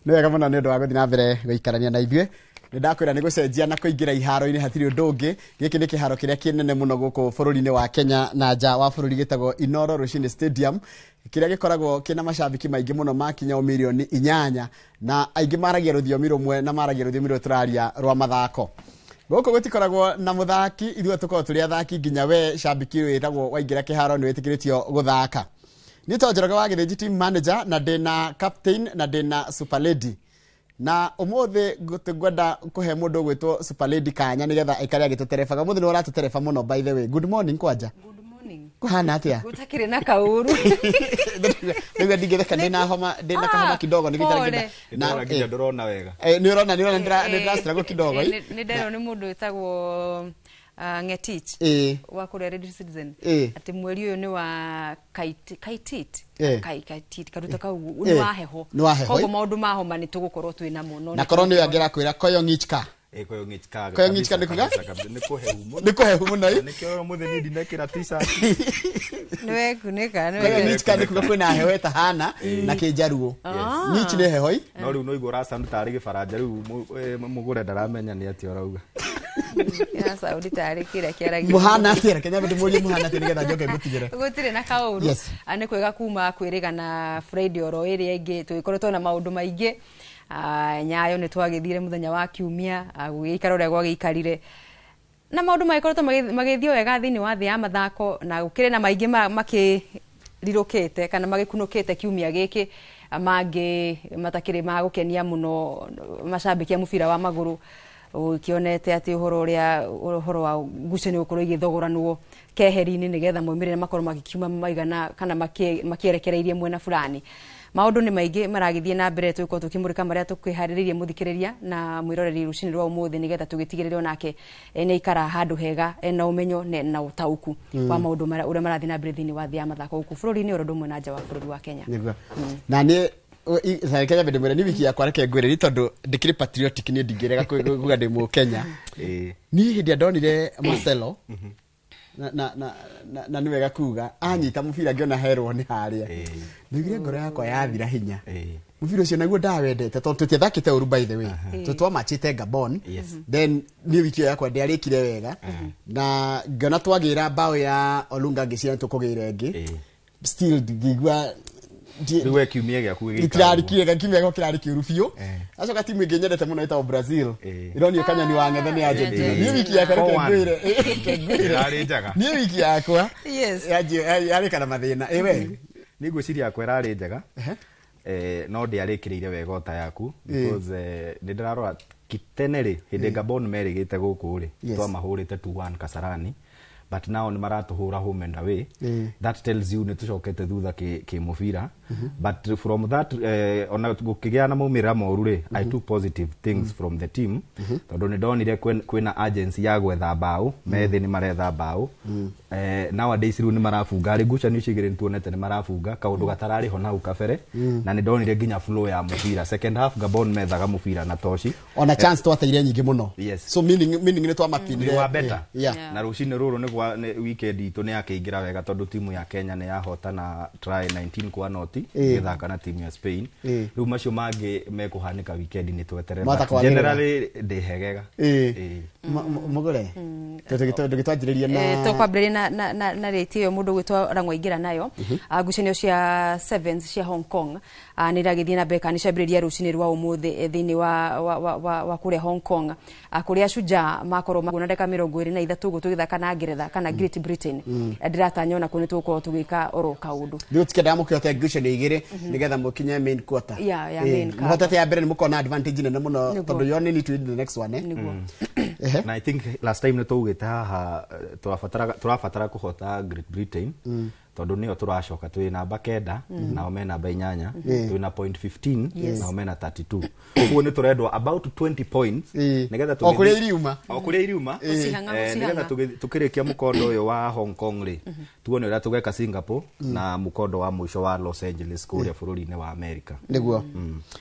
Nĩ wega mũno nĩ ũndũ wa gũthiĩ na mbere gũikarania na ithuĩ. Nĩ ndakwĩra nĩ gũcenjia na kũingĩra iharo-inĩ, hatirĩ ũndũ ũngĩ. Gĩkĩ nĩ kĩharo kĩrĩa kĩnene mũno gũkũ bũrũri-inĩ wa Kenya na nja wa bũrũri, gĩtagwo Inoro Rũcinĩ Stadium, kĩrĩa gĩkoragwo kĩna macambĩki maingĩ mũno makinya 8 milioni na aingĩ maragia rũthiomi rũmwe na maragia rũthiomi rũrũ tũraria rwa mathako. Gũkũ gũtikoragwo na mũthaki, ithuĩ tũkoragwo tũrĩ athaki, nginya we cambĩki wĩtagwo waingĩra kĩharo nĩ wĩtĩkĩrĩtio gũthaka. Niĩ to Njoroge wa Gĩthĩnji, team manager, na ndĩna captain na ndĩna super lady, na ũmũthĩ ngwenda kũhe mũndũ ũgwĩtwo super lady kanya nĩgetha aikare agĩtũterebaga. Ũmũthĩ nĩ ũratũtereba mũno. By the way, good morning kwanja. Good morning. Kũhana atĩa? Gũtakĩrĩ na kaũru. Rĩu ndingĩtheka, ndĩna homa, ndĩna kahoma kidogo nĩ Pole. gĩtarĩ. Ndĩrona nginya ndũrona wega. Nĩ ũrona nĩ ndĩra kidogo. Nĩ nderwo nĩ mũndũ wĩtagwo Ngetich wa kũrĩa Radio Citizen atĩ mweri ũyũ nĩ wa kaitit. Kaitit karuta kau nĩ wa heho. Nĩ wa heho. Koguo maũndũ ma homa nĩ tũgũkorwo twĩ namo no na korwo nĩ ũyũ angĩrakwĩra koyo ng'ichka. Koyo ng'ich ka. Koyo ng'ich ka nĩ kuga? Kabisa, nĩ kũhehu mũno. Nĩ kũhehu mũno ĩ. Nĩkĩo mũthĩ niĩ ndinekĩra t-shirt. Nĩ wekunĩka nĩ Koyo ng'ich ka nĩ kuga kwĩna heho ĩtahana na kĩnjaruo. Ng'ich nĩ heho ĩ. No rĩu no igua ũrasound tarĩ gĩbaranja rĩu mũgũre ndaramenya nĩ atĩa ũrauga. Ya saudi tarĩ kĩrĩa kĩaragia. Mũhana atĩa? Reke nyambe ndĩmũrie mũhana atĩa nĩgetha njoke ngũtigĩre. Gũtirĩ na kaũru. Ah, nĩ kwega kuma kwĩrĩga na Friday oro ĩrĩa ĩngĩ tũgĩkoretwo na maũndũ maingĩ. Ah, Nyayo nĩ twagĩthire mũthenya wa kiumia, ah, gũgĩikara ũrĩa gwagĩikarire na maũndũ magĩkoretwo magĩthiĩ wega thĩinĩ wa thĩ ya mathako, na gũkĩrĩ na maingĩ makĩrirũkĩte kana magĩkunũkĩte kiumia gĩkĩ. Ah, mangĩ matakĩrĩ ma gũkenia mũno macambĩki a mũbira wa magũrũ, ũkĩonete atĩ ũhoro ũrĩa ũhoro wa ngucanio gũkorwo igĩthogoranwo keheri-inĩ nĩgetha maumĩrĩra makorwo magĩkiuma maigana kana makĩerekereirie mwena fulani. Maũndũ nĩ maingĩ maragĩthiĩ na mbere, tũgĩkorwo tũkĩmũrĩka marĩa tũkwĩharĩrĩirie mũthikĩrĩria na mwĩroreri rũcinĩ rwa ũmũthĩ, nĩgetha tũgĩtigĩrĩre onake nĩ aikara handũ hega ena ũmenyo na ũtaũku wa maũndũ ũrĩa marathiĩ na mbere thĩinĩ wa thĩ ya mathako gũkũ bũrũri-inĩ oro ũndũ ũmwe na nja wa bũrũri wa Kenya. Nĩguo na niĩ reke nyambe ndĩmwĩre nĩ wiki yakwa, reke ngwĩre nĩ tondũ ndĩkĩrĩ patriotic, niĩ ndingĩrega kuga ndĩ mũkenya. Niĩ hĩndĩ ĩrĩa ndonire Marcelo na nĩ wega kuga anyita mũbira ngĩona herwo nĩ harĩa, ndaiguire ngoro yakwa yathira hinya. Mũbira ũcio naguo ndawendete tondũ tũtiathakĩte ũru, by the way, tondũ twamachĩte Gabon. Then niĩ wiki ĩyo yakwa ndĩarĩkire wega na ngĩona twagĩra bao ya Olunga, ngĩciria nĩ tũkũgĩra ĩngĩ. Still ngĩigua Rĩu we kiumia gĩaku gĩgĩikara ũguo. Gĩtirarĩ kĩega, kiumia gĩakwa kĩrarĩ kĩũru biũ. Acoka timu ĩngĩ nyendete mũno ĩtagwo Brazil ĩronio kanyoni wa ng'ethe nĩ Argentina. Niĩ wiki yakwa, reke 4-1. ngwĩre, reke ngwĩre. Ĩrarĩ njega. Niĩ wiki yakwa yarĩka na mathĩna ĩwe. Nĩ ngwĩciria yakwa ĩrarĩ njega, no ndĩarĩkĩrĩire wega ota yaku because nĩ ndĩrarora kitene rĩ, hĩndĩ Gabon merĩgĩte gũkũ rĩ, twamahũrĩte 2-1 Kasarani, but now nĩ maratũhũra home and away. That tells you nĩ tũcokete thutha kĩ mũbira. But from that, ona gũkĩgĩa na maumĩrĩra moru rĩ, I took positive things from the team tondũ nĩ ndonire kwĩna agency ya gwetha mbaũ methĩ, nĩ maretha mbaũ. Nowadays rĩu nĩ marabunga arĩ ngucanio icio igĩrĩ, nĩ tuonete nĩ marabunga kaũndũ gatararĩ ho nau kabere, na nĩ ndonire nginya flow ya mũbira second half, Gabon methaga mũbira na toci. Ona chance twateire nyingĩ mũno. So meaning nĩ twamapinire. We were better. Na rũcinĩ rũrũ nĩ gwa nĩ weekend itũ nĩ yakĩingĩra wega tondũ timu ya Kenya nĩ yahotana try 19 kwa noti ĩgĩthaka na timu ya Spain. Rĩu macio mangĩ mekũhanĩka weekend nĩ tweterere. Mwata But kwagĩrĩra. generally ndĩ hegega. Mũgũre ndũgĩtwanjĩrĩrie na Tũkwambĩrĩria na rĩti ĩyo mũndũ gwĩtwo Rang'wa aingĩra nayo. Ah, ngucanio cia sevens cia Hong Kong, ah, nĩ iragĩthiĩ na mbere kana nĩ ciambĩrĩria rũcinĩ rwa ũmũthĩ, thĩinĩ wa kũrĩa Hong Kong, ah, kũrĩa Shujaa makorwo makuona ndagĩka 23 ũguo tũgĩthaka na Ngeretha kana Great Britain. Ndĩratanya ona kuo nĩ tũgũkorwo tũgĩka oro kaũndũ. Rĩu tikĩendaga mũkĩhote ngucanio igĩrĩ nĩgetha mũkinye main quarter. Yeah, main quarter. Mũhotete ya mbere nĩ mũkona advantage nene mũno tondũ you only need to win the next one, eh? Nĩguo. Na I think last time nĩ twaugĩte haha, tũrabatara kũhota Great Britain tondũ nĩyo tũracoka twĩ namba 9, nao me namba 8, twĩ na point 15, nao mena 32, koguo nĩ tũrendwo about 20 points nĩgetha O kũrĩa iriuma. O kũrĩa iriuma. Gũcihang'a, Nĩgetha gũcihang'a. tũkĩrĩkia mũkondo ũyũ wa Hong Kong rĩ, tuone ũrĩa tũgeka Singapore na mũkondo wa mũico wa Los Angeles kũrĩa bũrũri-inĩ wa America. Nĩguo.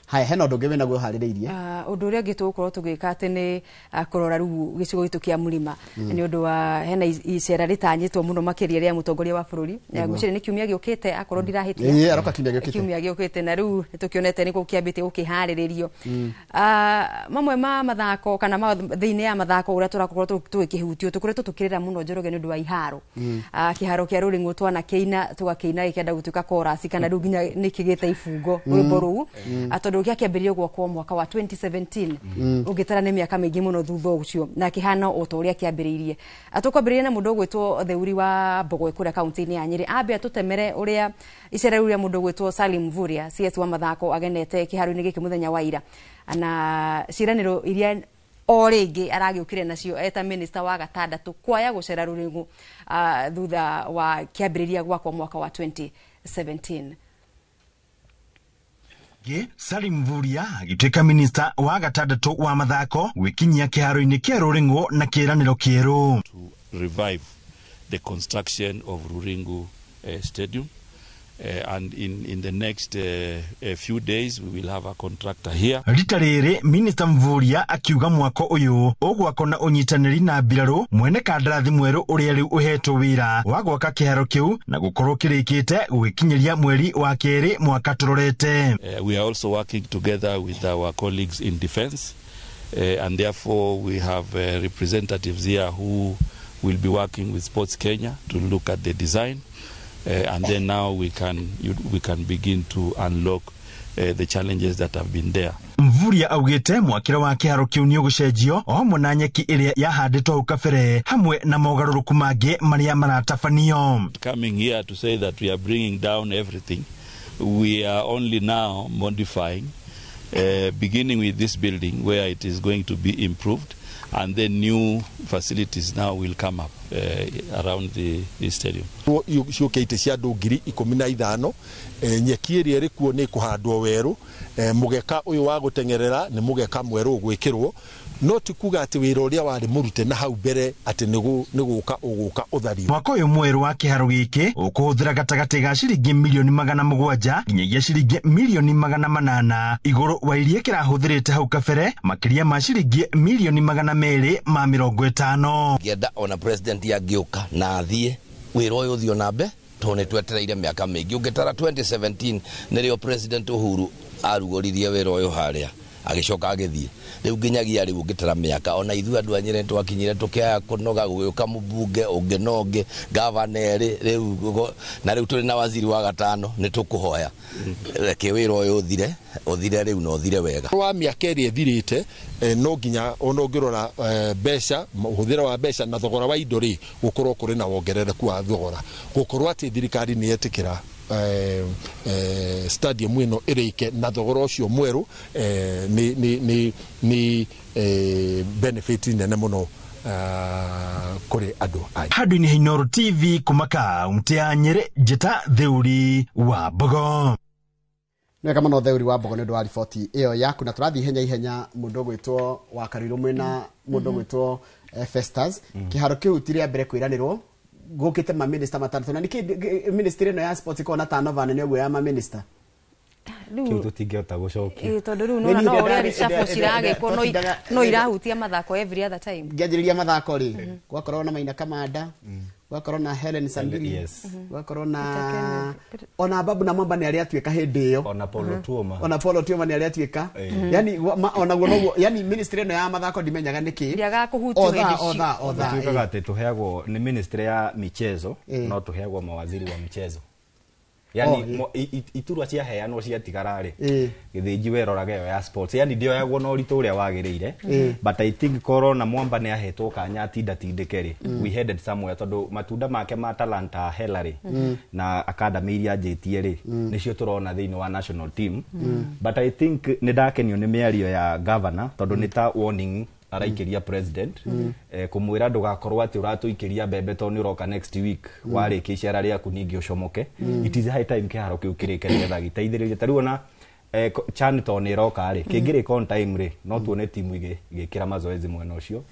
Haya, hena ũndũ ũngĩ wĩnaguo ũharĩrĩirie? Ah, ũndũ ũrĩa ũngĩ tũgũkorwo tũgĩka atĩ nĩ, ah, kũrora rĩu gĩcigo gitũ kĩa mũrĩma nĩ ũndũ wa hena icera rĩtanyĩtwo mũno makĩria rĩa mũtongoria wa bũrũri. Na ngwĩciria nĩ kiumia gĩũkĩte akorwo ndirahĩtia. Ĩĩ, aroka kiumia gĩũkĩte. Kiumia gĩũkĩte na rĩu nĩtũkĩonete nĩkũ kĩambĩtie gũkĩharĩrĩrio. Mamwe ma mathako kana thĩinĩ ya mathako ũrĩa tũrakorwo tũgĩkĩhutio tũkoretwo tũkĩrĩra mũno Njoroge nĩ ũndũ wa iharo. Kĩharo kĩa Rũring'o twanakĩina tũgakĩina gĩkĩenda gũtuĩka chorus kana rĩu nginya nĩkĩgĩte ibungo rwĩmbo rũu. Tondũ gĩakĩambĩrĩirio gwakwo mwaka wa 2017 ũngĩtara nĩ mĩaka mĩingĩ mũno thutha ũcio na kĩhana o ta ũrĩa kĩambĩrĩirie. Tũkwambĩrĩria na mũndũ ũgwĩtwo Theuri wa Mbogwe kũrĩa kaunti-inĩ ya Nyĩrĩ. Ambe atũtemere ũrĩa icera rĩu rĩa mũndũ ũgwĩtwo Salim Mvurya CS wa mathako agenete kĩharo-inĩ gĩkĩ mũthenya wa ira na ciĩranĩro iria o rĩngĩ aragĩũkire nacio eta minister wa gatandatũ kwaya gũcera Rũring'o thutha wa kĩambĩrĩria gwakwa mwaka wa 2017. Salim Mvurya agĩtuĩka minista wa gatandatũ wa mathako gwĩkinyia kĩharo-inĩ kĩa Rũring'o na kĩĩranĩro kĩerũ. To revive the construction of Ruringu Stadium. And in the next few days we will have a contractor here. Rita rĩrĩ Minister Mvurya akiuga mwako ũyũ ũgwakwo na ũnyitanĩri na mbirarũ mwene kandarathi mwerũ ũrĩa rĩu ũhetwo wĩra wa gwaka kĩharo kĩu na gũkorwo kĩrĩkĩte gũgĩkinyĩria mweri wa kerĩ mwaka tũrorete. We are also working together with our colleagues in defense, and therefore we have representatives here who will be working with Sports Kenya to look at the design. And then now we can begin to unlock the challenges that have been there. Mvurya augite mwakĩre wa kĩharo kĩu nĩ ũgũcenjio o hamwe na nyeki ĩrĩa yahandĩtwo hau kabere hamwe na mogarũrũku mangĩ marĩa maratabanio. Coming here to say that we are bringing down everything, we are only now modifying, beginning with this building where it is going to be improved, and then new facilities now will come up around the stadium. Ciũkĩte cia andũ 15,000, nyeki ĩrĩa ĩrĩ kuo nĩ kũhandwo werũ, mũgeka ũyũ wa gũteng'erera nĩ mũgeka mwerũ ũgwĩkĩrwo, no ti kuga atĩ wĩra ũrĩa warĩ mũrute na hau mbere atĩ nĩ gũka ũgũka ũthario. Mwaka ũyũ mwerũ wa kĩharo gĩkĩ ũkũhũthĩra gatagatĩ ga ciringi milioni 700 nginyagia ciringi milioni 800 igũrũ wa iria kĩrahũthĩrĩte hau kabere makĩria ma ciringi milioni 250. Ngĩenda ona president angĩũka na athiĩ wĩra ũyũ ũthiĩ na mbere tondũ nĩ twetereire mĩaka mĩingĩ. Ũngĩtara 2017 nĩrĩo President Uhuru arugũririe wĩra ũyũ harĩa agĩcoka agĩthiĩ. Rĩu nginyagia rĩu ũngĩtara mĩaka ona ithuĩ andũ a Nyĩrĩ nĩtwakinyire tũkĩaya kũnoga gũgĩũka mũmbunge ũngĩ na ũngĩ gavana erĩ rĩu na rĩu tũrĩ na waziri wa gatano nĩ tũkũhoya reke wĩra ũyũ ũthire rĩu na ũthire wega. Wa mĩaka ĩrĩa ĩthirĩte no nginya ona ũngĩrora mbeca ũhũthĩra wa mbeca na thogora wa indo rĩ gũkorwo kũrĩ na wongerereku wa thogora gũkorwo atĩ thirikari nĩ yetĩkĩra stadium ĩno ĩrĩke na thogora ũcio mwerũ nĩ benefit nene mũno kũrĩ andũ aya. Handũ-inĩ ha Inooro TV kuma kaunti ya Nyĩrĩ, Njĩta Theuri wa Mbogo. Nĩwega mũno Theuri wa Mbogo nĩ ũndũ wa riboti ĩyo yaku, na tũrathiĩ ihenya ihenya mũndũ ũgwĩtwo wa Karuirũ mwĩna mũndũ ũgwĩtwo Festus. Kĩharo kĩu ti rĩa mbere kwĩranĩrwo gũkĩte maminista matandatũ na nĩkĩ ministry ĩno ya sports ĩkoragwo na turnover nene ũguo ya maminista? Kĩu tũtingĩhota gũcokia tondũ rĩu nona no ũrĩa reshuffle ciragĩkwo no irahutia mathako every other time. Ngĩanjĩrĩria mathako rĩ gwakorwo na Maina Kamanda, gwakorwo na Helen Sandili, gwakorwo na ona Babu na Mwamba nĩ arĩa atuĩka hĩndĩ ĩyo, ona Paulo Tuoma, ona Paulo Tuoma nĩ arĩa atuĩka, yani ona guo noguo, yani ministry ĩno ya mathako ndimenyaga nĩkĩ ndĩagaga kũhutio hĩndĩ tuĩkaga atĩ tũheagwo nĩ ministry ya michezo no tũheagwo mawaziri wa michezo. Yani iturwa ciaheanwo ciatigara rĩ gĩthĩnji weroraga ĩyo ya sports, yani ndĩoyagwo na ũritũ ũrĩa wagĩrĩire, but I think korona Mwamba nĩ ahetwo kanya atindatindĩke rĩ we headed somewhere tondũ matunda make ma talanta hela rĩ na academy iria anjĩtie rĩ nĩcio tũrona thĩinĩ wa national team. But I think nĩ ndakenio nĩ mĩario ya governor tondũ nĩ ta warning araikĩria president kũmwĩra ndũgakorwo atĩ ũratũikĩria mbembe tondũ nĩ ũroka next week warĩkia icera rĩaku ningĩ ũcomoke. It is high time kĩharo kĩu kĩrĩke nĩgetha gĩteithĩrĩrie. Ta rĩu ona CHAN tondũ nĩ ĩroka rĩ kĩngĩrĩka on time rĩ no tuone timu igĩkĩra mazoezi mwena ũcio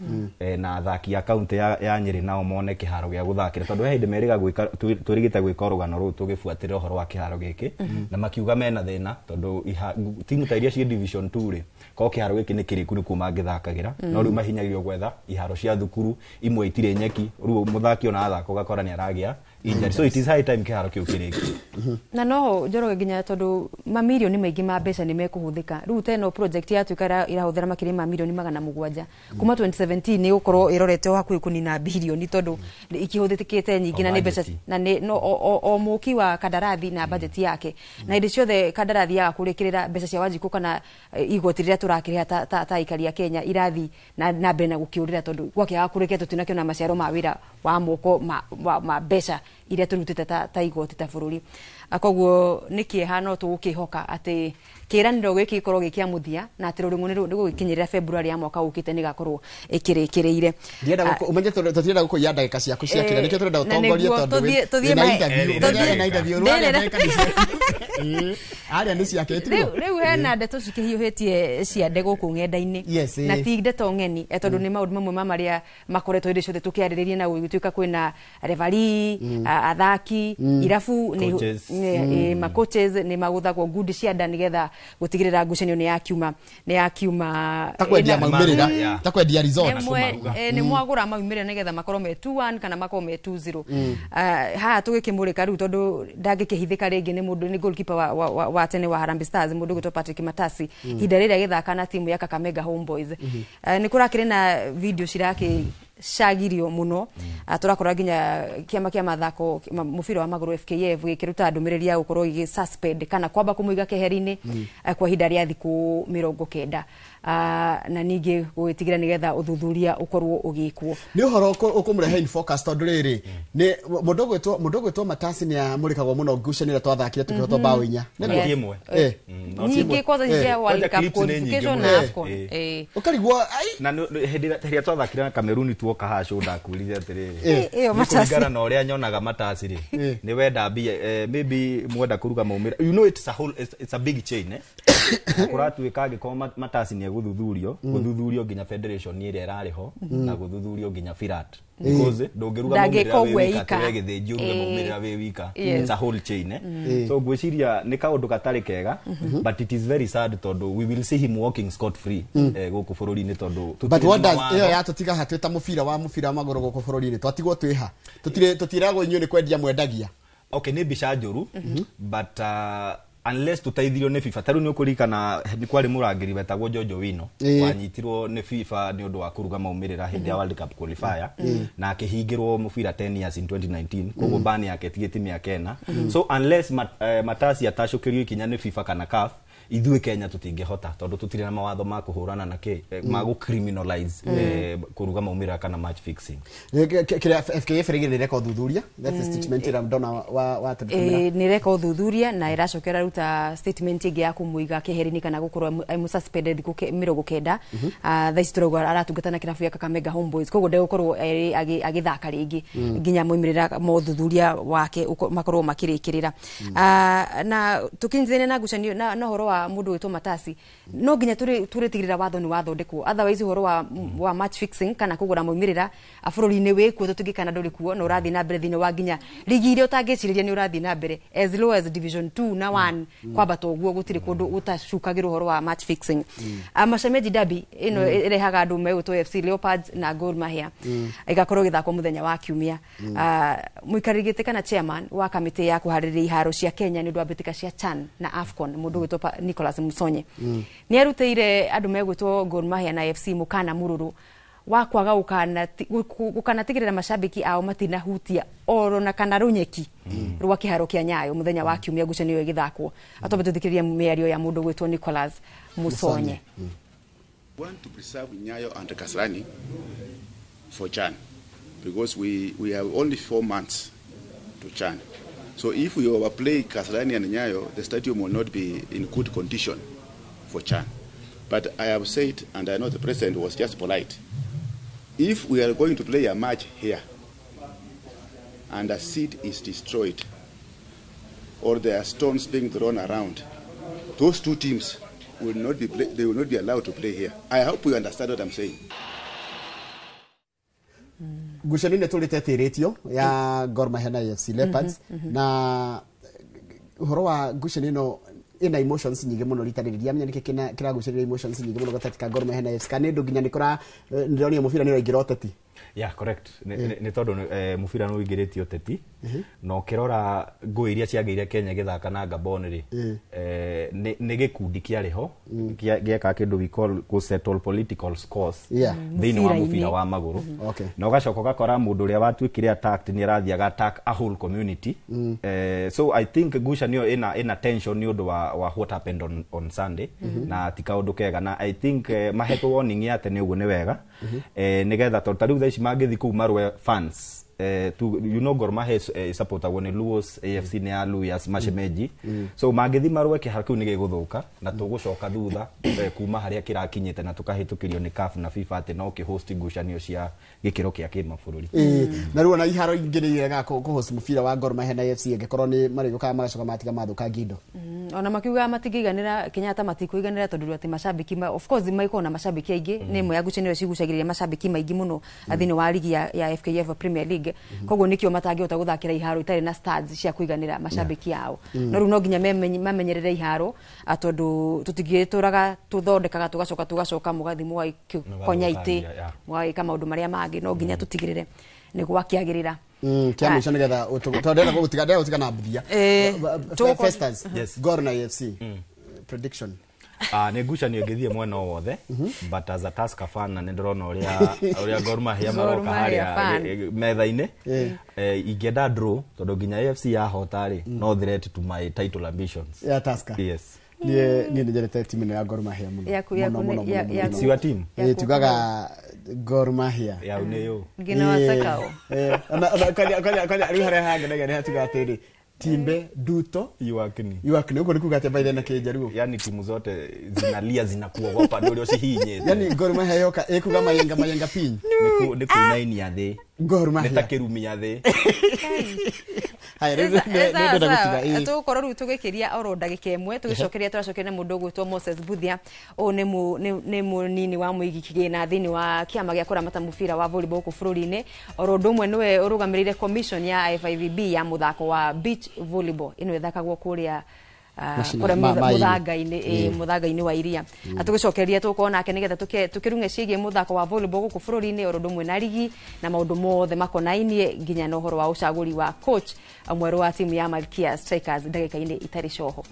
na athaki a kaunti ya Nyĩrĩ nao mone kĩharo gĩa gũthakĩra tondũ he hĩndĩ merĩga gwĩka twĩrĩgĩte gwĩka rũgano rũu tũgĩbuatĩrĩra ũhoro wa kĩharo gĩkĩ na makiuga mena thĩna tondũ timu ta iria ciĩ division 2 rĩ korwo kĩharo gĩkĩ nĩ kĩrĩku nĩkuo mangĩthakagĩra no rĩu mahinyagĩrĩrio gwetha iharo cia thukuru imwe itirĩ nyeki rĩu mũthaki ona athaka ũgakora nĩ aragĩa Injury. So it is high time kĩharo kĩu kĩrĩkio. Na no Njoroge, nginya tondu mamirioni maingĩ ma mbeca nĩ mekũhũthĩka rĩu ta ĩno project yatuĩka ĩrahũthĩra makĩria ma mirioni 700 kuma 2017, nĩ gũkorwo ĩrorete o hakuhĩ kũnina birioni tondũ ikĩhũthĩkĩte nyingĩ na nĩ mbeca budget. Na nĩ no o mũki wa kandarathi na budget yake, na hĩndĩ ciothe kandarathi yaga kũrĩkĩrĩra, mbeca cia Wanjikũ kana igoti rĩrĩa tũrakĩrĩha ta aikari a Kenya irathi na mbere na gũkĩũrĩra, tondũ gwakĩaga kũrĩkia tũtinakĩona maciaro ma wĩra wa moko ma mbeca iria tũrutĩte ta igoti ta bũrũri. Koguo nĩ kĩeha, no tũgũkĩhoka atĩ kĩĩranĩro gĩkĩ gĩkorwo gĩ kĩa mũthia na atĩ rũrĩng'ũ nĩ gũgĩkinyĩrĩra February ya mwaka ũkĩte nĩ gakorwo ĩkĩrĩkĩrĩire. Ndienda ũmenye tũtirenda gũkũiya ndagĩka ciaku cia kĩra, nĩkĩo tũrenda Na ũtongorie nĩguo tondũ tũthiĩ wĩna interview. Ũmenye ena interview, rĩu ndagĩka nĩ ciake. Ĩĩ, aria nĩ ciake tiguo. Rĩu hena ndeto cikĩhiũhĩtie ciande gũkũ ng'enda-inĩ na ti ndeto ng'eni, tondũ nĩ maũndũ mamwe ma marĩa makoretwo hĩndĩ ciothe tũkĩarĩrĩria na gũgĩtuĩka kwĩna referee, athaki, irabu nĩ Coaches. Ma coaches nĩ magũthagwo ngundi cia nda nĩgetha gũtigĩrĩra ngucanio nĩ yakiuma. Ta kwendia maumĩrĩra, ta kwendia resort. Nĩ mwagũra maumĩrĩra nĩgetha makorwo me 2-1 kana makorwo me 2-0. Haha tũgĩkĩmũrĩka rĩu tondũ ndangĩkĩhithĩka rĩngĩ, nĩ mũndũ nĩ goalkeeper wa tene wa Harambee Stars, mũndũ ũgwĩtwo Patrick Matasi, ihinda rĩrĩa agĩthaka na timu ya Kakamega Homeboys. Nĩ kũrakĩrĩ na video cirakĩcagirio mũno. Tũrakora nginya kĩama kĩa mathako mũbira wa magũrũ FKF gĩkĩruta ndũmĩrĩri ya gũkorwo gĩgĩ suspend kana kwamba kũmũiga keheri-inĩ kwa ihinda rĩa thikũ 90, na ningĩ gũgĩtigĩra nĩgetha ũthuthuria ũkorwo ũgĩkwo. Nĩ ũhoro ũkũmũrehe in focus, tondũ rĩrĩ nĩ mũndũ ũgwĩtwo Matasi nĩ amũrĩkagwo mũno ngucanio ĩrĩa twathakire tũkĩhotwo bao 4. Na ti ĩmwe. No ti nyingĩ ĩmwe. kwanza cia World Kwanza Cup clips nĩ nyingĩ qualification mũno. na AFCON. Ũkarigwo ai. Na hĩndĩ ĩrĩa twathakire na Cameroon tuoka haha show, ndakwĩrire atĩrĩrĩ, Ĩyo nĩ Matasi. kũringana na ũrĩa nyonaga Matasi rĩ, nĩ wenda mbia, maybe mwenda kũruga maumĩrĩra. You know it's a whole it's a big chain, eh. Kũratuĩka angĩkorwo Matasi nĩ egũthuthurio, gũthuthurio nginya federation ĩrĩa ĩrarĩ ho na gũthuthurio nginya Firat, because ndũngĩruga Ndangĩka maumĩrĩra wĩ ũguo wika, eika. atĩ we gĩthĩnji ũruge maumĩrĩra wĩ wika. It's a whole chain, eh. So ngwĩciria nĩ kaũndũ gatarĩ kega, but it is very sad tondũ we will see him walking scot free gũkũ bũrũri-inĩ tondũ But tũtirĩ what na does mawatho. ĩyo yatũtiga ha twĩ ta mũbira wa magũrũ gũkũ bũrũri-inĩ? Twatigwo twĩ ha? Tũtiragwo inyuĩ nĩ kwendia mwendagia. Okay, nĩ mbica njũru, but unless tũteithirio nĩ FIFA, tarĩu nĩ ũkũririkana nĩ kwarĩ mũrangĩri wetagwo Jojo Wino wanyitirwo nĩ FIFA nĩ ũndũ wa kũruga maumĩrĩra hĩndĩ ya World Cup qualifier na akĩhingĩrwo mũbira 10 years in 2019, koguo ban yake tigĩti mĩaka 4. So unless Matasi atacũkĩrio ikinya nĩ FIFA kana CAF, ithuĩ Kenya tũtingĩhota tondũ tũtirĩ na mawatho ma kũhũrana na kĩ ma gũ criminalize kũruga maumĩrĩra kana match fixing. Kĩrĩa FKF rĩgĩ nĩ reka ũthuthuria, that's the statement ĩrĩa ndona wa tũtũmĩra. Nĩ reka ũthuthuria na ĩracoka ĩraruta statement ĩngĩ ya kũmũiga keheri-inĩ kana gũkorwo emũ-suspended thikũ 90. Thaa ici tũrauga aratungata na kĩrabu gĩa Kakamega Homeboys, koguo ndegũkorwo agĩthaka rĩngĩ nginya moimĩrĩra ma ũthuthuria wake makorwo makĩrĩkĩrĩra. Na tũkinyithania na ngucanio na ũhoro wa mũndũ wĩtwo Matasi, no nginya tũrĩtigĩrĩra watho nĩ wathondekwo, otherwise ũhoro wa match fixing kana kũgũra maumĩrĩra bũrũri-inĩ wĩkuo tũtingĩkana ndũrĩ kuo na ũrathiĩ na mbere thĩinĩ wa nginya rigi iria ũtangĩcirĩria nĩ ũrathiĩ na mbere as low as division 2 na 1 kwambata ũguo, gũtirĩ kũndũ gũtacukagĩrwo ũhoro wa match fixing. Mashemeji Derby ĩno ĩrehaga andũ megwĩtwo FC Leopards na Gor Mahia ĩgakorwo ĩgĩthakwo mũthenya wa kiumia. Mũikarĩri gĩtĩ kana chairman wa kamĩtĩ ya kũharĩrĩria iharo cia Kenya nĩ ũndũ wa mbĩtĩka cia CHAN na AFCON, mũndũ ũgwĩtwo Nicholas Musonye, nĩ arutĩire andũ megwĩtwo Gor Mahia na FC mũkana mũrũrũ wa kwaga gũkanatigĩrĩra macambĩki ao matinahutia oro na kana rũnyeki rwa kĩharo kĩa Nyayo mũthenya wa kiumia ngucanio ĩyo ĩgĩthakwo. Atwambe tũthikĩrĩrie mĩario ya mũndũ ũgwĩtwo Nicholas Musonye. Want to preserve Nyayo and Kasarani for CHAN because we have only 4 months to CHAN. So if we overplay Kasarani and Nyayo, the stadium will not be in good condition for CHAN. But I have said, and I know the president was just polite, if we are going to play a match here and a seat is destroyed or there are stones being thrown around, those two teams will not be play, they will not be allowed to play here. I hope you understand what I'm saying. Ngucanio nĩ tũrĩte ĩtĩrĩtio ya Gor Mahia na AFC Leopards, na ũhoro wa ngucanio ĩno ĩna emotions nyingĩ mũno rita rĩrĩ, ndiamenya nĩkĩ kĩragucĩrĩria emotions nyingĩ mũno gatagatĩ ka Gor Mahia na AFC, kana nĩ ũndũ nginya nĩ kũra ndĩronire mũbira nĩ ũraingĩra ũteti. Yeah, correct. Nĩ tondũ mũbira nĩ ũingĩrĩtie ũteti, na ũkĩrora ngũĩ iria ciagĩire Kenya ĩgĩthaka na Gabon rĩ, nĩ gĩkundi kĩarĩ ho gĩekaga kĩndũ we call go settle political scores thĩinĩ wa Mũbira-inĩ. Mũbira wa magũrũ. Na ũgacoka ũgakora mũndũ ũrĩa watuĩkire attacked nĩ arathiaga attack a whole community. So I think ngucanio ĩna tension nĩ ũndũ wa what happened on Sunday, na ti kaũndũ kega, na I think mahetwo warning ya tene ũguo nĩ wega, nĩgetha tondũ ta rĩu thaa ici mangĩthiĩ kũu marũe fans, Gor Mahia supportagwo nĩ Luos, AFC nĩ ya Luyas mashemeji, so mangĩthiĩ marũe kĩharo kĩu nĩ gĩgũthũka na tũgũcoka thutha kuma harĩa kĩrakinyĩte na tũkahĩtũkĩrio nĩ CAF na FIFA atĩ no kĩhost ngucanio cia gĩkĩro kĩa kĩmabũrũri. Ĩĩ, na rĩu ona iharo ingĩ nĩ iregaga kũhost mũbira wa Gor Mahia na AFC angĩkorwo nĩ marĩgũkaga magacoka matiga mathũkangia indo. Ona makiugaga matingĩiganĩra Kenyatta, matikũiganĩra tondũ atĩ macambĩki of course maikorwo na macambĩki aingĩ, nĩ ĩmwe ya ngucanio iria cigucagĩrĩria macambĩki maingĩ mũno thĩinĩ wa ligi ya FKF Premier League. Koguo nĩkĩo matangĩhota gũthakĩra iharo itarĩ na stands cia kũiganĩra macambĩki ao. No rĩu no nginya mamenyerere iharo, tondũ tũtingĩtũraga tũthondekaga tũgacoka tũgacoka mũgathiĩ mũgagĩkonya itĩ, mũgagĩka maũndũ marĩa mangĩ. No nginya tũtigĩrĩre nĩ gwakĩagĩrĩra. Kĩa mũico nĩgetha tondũ ndĩrenda gũgũtiga, ndĩrenda gũtiga na Mbuthia. Festus. Yes. Gor na AFC prediction. Ah, nĩ ngucanio ĩngĩthiĩ mwena o wothe, but as a Tusker fan, na nĩ ndĩrona ũrĩa Gor Mahia Gor maroka Mahia harĩa fan. Metha-inĩ. Ingĩenda draw tondũ nginya AFC yahota rĩ, no threat to my title ambitions. Ya Tusker? Yes. Niĩ nĩ nyendete timu ĩno ya Gor Mahia mũno. Yaku Mũno, mũno, mũno, mũno. It's your team. Ĩĩ, tugaga Gor Mahia. Ya nĩ yo. Ngina wasakao. Kwanja rĩu harĩa hangenagia nĩ hatuga atĩrĩ, timbe duto Iwakni. Iwakni, ũguo nĩ kuga atĩa baithe na kĩnjaruo? Yani timu zote zinalia, zinakuogopa nĩ ũrĩa ũcihinyĩte. Yani Gor Mahia yoka ĩkuga mayenga mayenga piny. Nĩ kuinainia thĩ. Gor Nĩ Mahia. ta kĩrumia thĩ. Haya, rĩu nĩ ndĩrenda gũtiga, ĩĩ. Tũgũkorwo rĩu tũgĩkĩria oro ndagĩka ĩmwe, tũgĩcokeria tũracokeria na mũndũ ũgwĩtwo Moses Buthia. Ũyũ nĩ mũnini wa mũigi kĩgĩna thĩinĩ wa kĩama gĩa kũramata mũbira wa volleyball gũkũ bũrũri-inĩ. Oro ũndũ ũmwe nĩwe ũrũgamĩrĩire commission ya FIVB ya mũthako wa beach volleyball ĩno ĩthakagwo kũrĩa kũrĩa ma-inĩ. Mũthanga-inĩ, ĩĩ, mũthanga-inĩ wa iria. Tũgĩcokeria tũgũkorwo nake nĩgetha tũkĩrung'e ciĩgiĩ mũthako wa volleyball gũkũ bũrũri-inĩ, oro ũndũ ũmwe na rigi na maũndũ mothe makonainie, nginya na ũhoro wa ũcagũri wa coach mwerũ wa timu ya Malkia Strikers ndagĩka-inĩ itarĩ coho.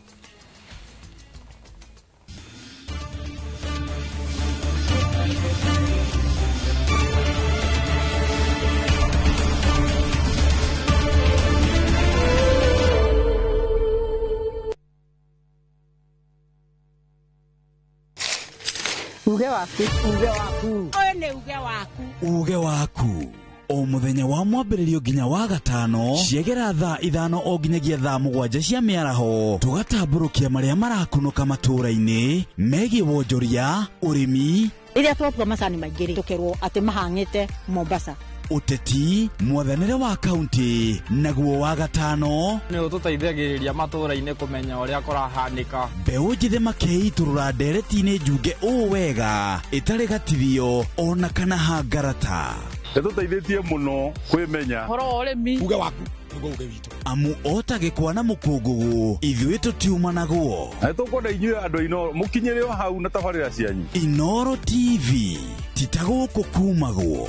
Uge waku. Uge waku. Ũyũ nĩ uge waku. Uge waku o mũthenya wa mwambĩrĩrio nginya wa gatano ciegera thaa 5 o nginyagia thaa 7 cia mĩaraho, tũgatambũrũkia marĩa marakunũka matũũra-inĩ megiĩ wonjoria, ũrĩmi, Rĩrĩa twatua macani maingĩ rĩ, tũkerwo atĩ mahang'ĩte Mombasa. Ũteti, mwathanĩre wa kaunti, naguo wa gatano Nĩ ũtũteithagĩrĩria matũũra-inĩ kũmenya ũrĩa kũrahanĩka. Mbeũ njĩthĩ makĩitũrũra ndereti-inĩ njunge ũũ wega ĩtarĩ gatithio ona kana hangarata. Ĩtũteithĩtie mũno kwĩmenya. Ũhoro wa ũrĩmi. Uge waku nĩguo uge witũ. Amu ota gĩkwa na mũkũngũgũ, ithuĩ tũtiumanagwo. Na nĩtũkwenda inyuĩ andũ Inooro mũkinyĩre o hau na tabarĩra cianyu. Inooro TV ti ta gũkũ kumagwo.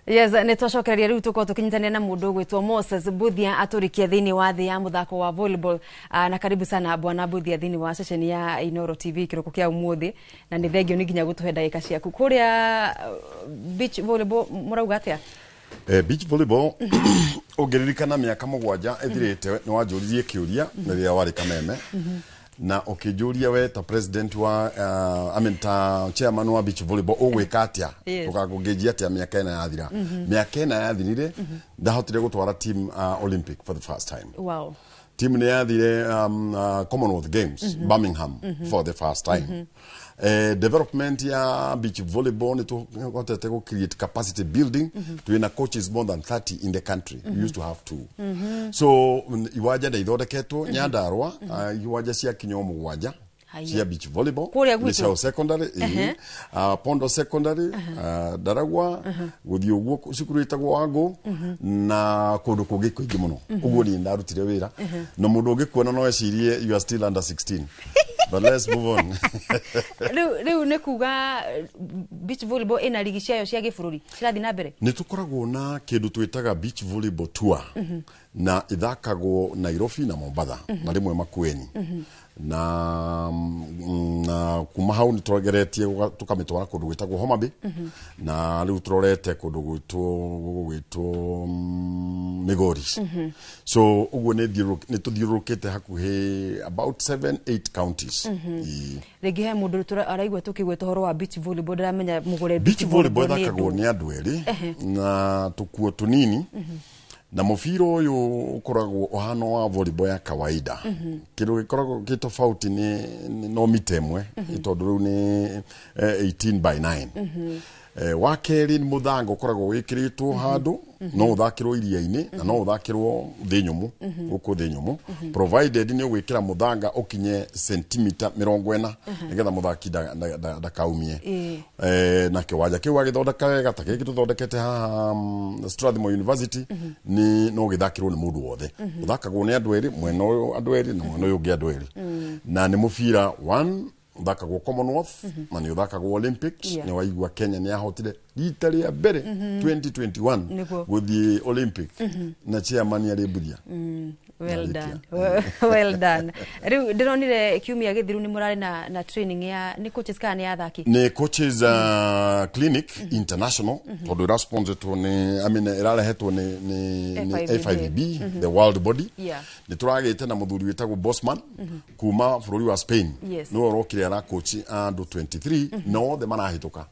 Yes, nĩ twacokereria rĩu tũkorwo tũkĩnyitanĩra na mũndũ ũgwĩtwo Moses Buthia atũrikie thĩinĩ wa thĩ ya mũthako wa volleyball. Na karibu sana bwana Buthia thĩinĩ wa ceceni ya Inooro TV kĩroko kĩa ũmũthĩ, na nĩ thengio nĩ nginya gũtũhe ndagĩka ciaku kũrĩa beach volleyball. Mũrauga atĩa? Beach volleyball, ũngĩririkana mĩaka 7 ĩthirĩte nĩ wanjũririe kĩũria rĩrĩa warĩ Kameme, na ũkĩnjũria we ta president wa I mean, ta chairman wa beach volleyball ũgwĩka atĩa, ũgakũngĩnjia atĩa mĩaka 4 yathira. Mĩaka 4 yathirire, ndahotire gũtwara team Olympic for the first time. Team nĩ yathire Commonwealth Games, Birmingham, for the first time. Development ya beach volleyball, nĩ tũhotete gũ create capacity building. Twĩna coaches more than 30 in the country. We used to have two. So iwanja nĩ ithondeketwo Nyandarua, iwanja cia kinya o 7. Haya. Cia beach volleyball. Kũrĩa gwitũ? Nĩ ciao secondary, ĩĩ. Pondo Secondary, Daragwa, gũthiĩ ũguo cukuru ĩtagwo Wangũ na kũndũ kũngĩ kũingĩ mũno. Ũguo niĩ ndarutire wĩra na mũndũ ũngĩkuona no ecirie you are still under 16, but let's move on. Rĩu nĩ kuga beach volleyball ĩna rigi ciayo cia gĩbũrũri cirathiĩ na mbere? Nĩ tũkoragwo na kĩndũ twĩtaga beach volleyball tour, na ithakagwo Nairobi na Mombatha na rĩmwe Makueni, na kuma hau nĩ tũgeretie tũkamĩtwara kũndũ gwĩtagwo Homa Bay, na rĩu tũrorete kũndũ gwĩtwo Migori. So ũguo nĩ tũthiũrũrũkĩte hakuhĩ about 7 8 counties. Ĩĩ. Rĩngĩ he mũndũ araigua tũkĩgweta ũhoro wa beach volleyball ndaramenya mũgũre. Beach volleyball ĩthakagwo nĩ nĩ andũ erĩ na tũkuo tũnini, na mũbira ũyũ ũkoragwo ũhana wa volleyball ya kawaida. Kĩndũ gĩkoragwo gĩ tofauti nĩ no mita ĩmwe, tondũ rĩu nĩ 18 by 9. Wa kerĩ nĩ mũthanga ũkoragwo wĩkĩrĩtwo handũ, no ũthakĩrwo iria-inĩ na no ũthakĩrwo thĩ nyũmũ, gũkũ thĩ nyũmũ, provided nĩ ũgwĩkĩra mũthanga ũkinye sentimita 40 nĩgetha mũthaki ndakaumie. Na kĩwanja kĩu wagĩthondeka wega ta gĩkĩ tũthondekete haha Strathmore University, nĩ no gĩthakĩrwo nĩ mũndũ wothe. Ũthakagwo nĩ andũ erĩ, mwena ũyũ andũ erĩ na mwena ũyũ ũngĩ andũ erĩ, na nĩ mũbira one ũthakagwo Commonwealth na nĩ ũthakagwo Olympics. Nĩ waigua Kenya nĩ yahotire rita rĩa mbere 2021 gũthiĩ Olympic na chairman arĩ Mbuthia. Well Narĩkia. done, well done. Rĩu ndĩronire kiumia gĩthiru nĩ mũrarĩ na training ya nĩ coaches kana nĩ athaki? Nĩ coaches clinic international, tondũ ĩrasponsoretwo nĩ, I mean, ĩrarehetwo nĩ FIVB. FIVB, the world body. Nĩ tũragĩte na mũthuri wĩtagwo Bosman kuma bũrũri wa Spain. Nĩwe ũrokire arakochi andũ 23 na othe marahĩtũka,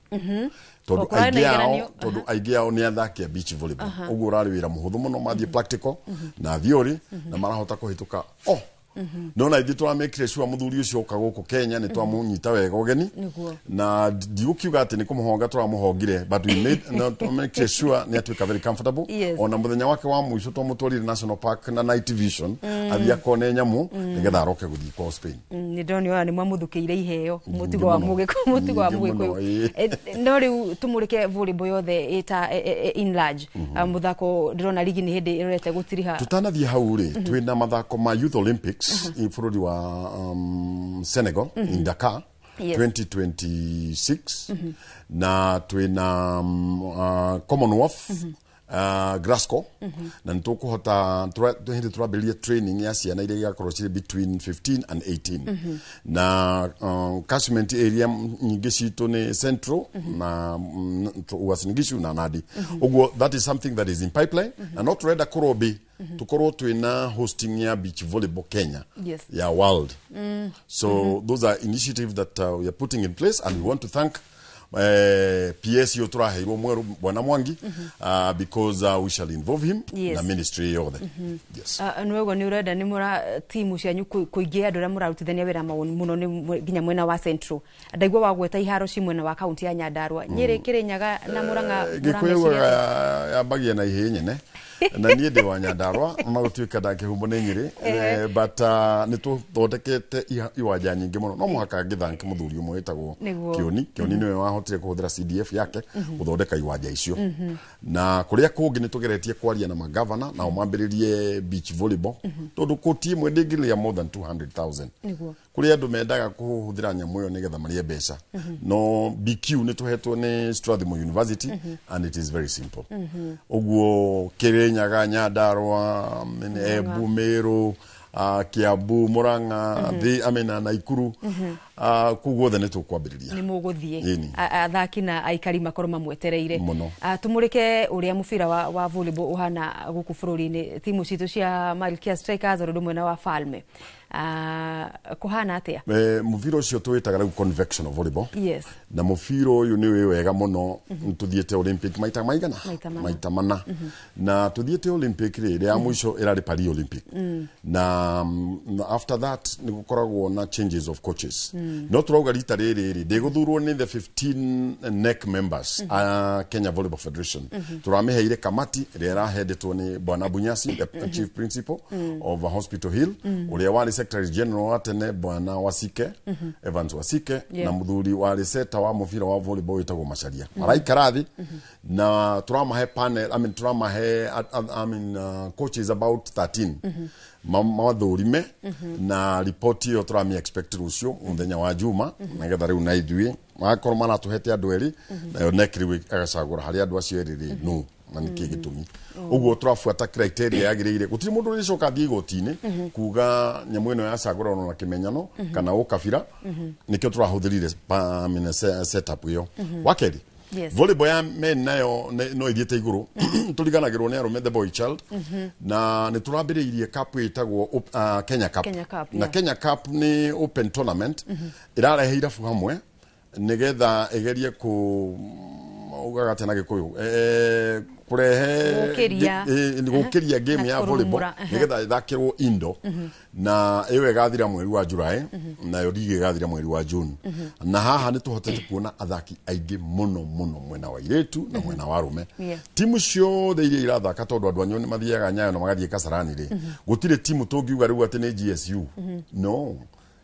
tondũ O, kũrarĩ na aingĩ ao igeranio. Tondũ aingĩ ao nĩ athaki a beach volleyball, ũguo ũrarĩ wĩra mũhũthũ mũno mathiĩ practical na theory na marahota kũhĩtũka. Oh, no na ithuĩ tũramekire sure mũthuri ũcio oka gũkũ Kenya nĩ twamũnyita wega ũgeni. Na ndigũkiuga atĩ nĩ kũmũhonga tũramũhongire, but we made, no, twamekire sure nĩ atuĩka very comfortable. Ona mũthenya wake wa mũico twamũtwarire National Park na night vision, athiĩ akone nyamũ nĩgetha aroke gũthiĩ kwao Spain. Nĩ ndĩronio ona nĩ mwamũthũkĩire iheo mũtugo wa mũno. mũtugo wa Nyingĩ mũno, mũgĩkũyũ. ĩĩ. No rĩu tũmũrĩke volleyball yothe ĩta in large. Mũthako ndĩrona rigi nĩ hĩndĩ ĩrorete gũtiriha. Tutanathiĩ hau rĩ, twĩna mathako ma Youth Olympics i bũrũri wa Senegal, in Dakar, 2026, na twĩna Commonwealth, Glasgow, na nĩ tũkũhota hĩndĩ tũrambĩrĩria training ya ciana iria igakorwo cirĩ between 15 and 18, na catchment area nyingĩ citũ nĩ Central na Uasin Gishu na Nandi. Ũguo that is something that is in pipeline, na no tũrenda kũrombi tukorwo twĩna hosting ya beach volleyball Kenya ya world. So those are initiatives that we are putting in place, and we want to thank PS yo tũraheirwo mwerũ, Bwana Mwangi, because we shall involve him na ministry yothe. Yes. Nĩ ũguo nĩ ũrenda nĩ mũra timu cianyu kũingĩ andũ arĩa mũrarutithania wĩra mũno nĩ nginya mwena wa Central. Ndaigua wagweta iharo ci mwena wa kaunti ya Nyandarua, Nyĩrĩ, Kĩrĩnyaga na Mũrang'a. Gĩkũyũ Mũrameciria atĩa? ugaga yambagia na ihĩĩ nyene, na niĩ ndĩ wa Nyandarua ona gũtuĩka ndakĩhumbwo nĩ Nyĩrĩ. But nĩ tũthondekete iwanja nyingĩ mũno. No mũhaka ngĩthanke mũthuri ũmwe wĩtagwo Kĩoni. Kĩoni nĩwe wahotire kũhũthĩra CDF yake gũthondeka iwanja icio, na kũrĩa kũngĩ nĩ tũgeretie kwaria na magavana nao mambĩrĩrie beach volleyball, tondũ kũti ĩmwe ndĩngĩrĩa more than 200,000. Kũrĩ andũ mendaga kũhũthĩra nyamũ ĩyo nĩgetha marĩe mbeca, no BQ nĩ tũhetwo nĩ Strathmore University and it is very simple. Ũguo Kĩrĩnyaga, Nyandarua, Embu, Meru, Kiambu, Murang'a, thĩ, I mean, na Naikuru, kũu guothe nĩ tũkwambĩrĩria. Nĩ mũgũthiĩ. Ĩni. Athaki na aikari makorwo mamwetereire. Mũno. Tũmũrĩke ũrĩa mũbira wa volleyball ũhana gũkũ bũrũri-inĩ, timu citũ cia Malkia Strikers o ũndũ ũmwe na wa Falme. Kũhana atĩa? Mũbira ũcio tũwĩtaga rĩu convectional volleyball. Na mũbira ũyũ nĩ wĩ wega mũno. Tũthiĩte Olympic maita maigana? Maita mana. Maita mana. Na tũthiĩte Olympic rĩ, rĩa mũico ĩrarĩ Paris Olympic, na after that nĩ gũkoragwo na changes of coaches. No tũrauga rita rĩrĩ rĩ ndĩgũthurwo nĩ the 15 NEC members a Kenya Volleyball Federation. Tũramĩheire kamati ĩrĩa ĩrahendetwo nĩ Bwana Bunyasi, the chief principal of Hospital Hill, ũrĩa warĩ Secretary General wa tene bwana Wasike, Evans Wasike, na muthuri warĩ seta wa mũbira wa volleyball wĩtagwo Macharia. Maraikara thĩ na tũramahe panel, I mean, tũramahe, I mean, coaches about 13 mathũrime na ripoti ĩyo tũrami expect rũciũ mũthenya wa Juma, nĩgetha rĩu na ithuĩ magakorwo maratũhete andũ erĩ, nayo NEC rĩu ĩgacagũra harĩ andũ acio erĩ rĩ no na nĩkĩ gĩtũmi. Ũguo tũrabuata criteria yagĩrĩire, gũtirĩ mũndũ ũrĩcoka athiĩ igoti-inĩ kuga nyamũ ĩno yacagũranwo na kĩmenyano kana ũkabira. Nĩkĩo tũrahũthĩrire I mean, setup ĩyo. Wa kerĩ, volleyball ya men nayo no ithiĩte igũrũ. Tũriganagĩrwo nĩ arũme, the boy child, na nĩ tũrambĩrĩirie cup ĩtagwo Kenya Cup. Kenya Cup, na Kenya Cup nĩ open tournament ĩrarehe irabu hamwe nĩgetha ĩgerie ku ugaga atĩa na Gĩkũyũ, kũrehe Gũkĩria. Gũkĩria game Na ya volleyball kũrurumũra, nĩgetha ĩthakĩrwo indo, na ĩyo ĩgathira mweri wa July, nayo ligi ĩgathira mweri wa June. Na haha nĩ tũhotete kuona athaki aingĩ mũno mũno mwena wa irĩtu na mwena wa arũme. Timu ciothe iria irathaka, tondũ andũ anyu nĩ mathiaga Nyayo na magathiĩ Kasarani rĩ, gũtirĩ timu tũngiuga rĩu atĩ nĩ GSU. No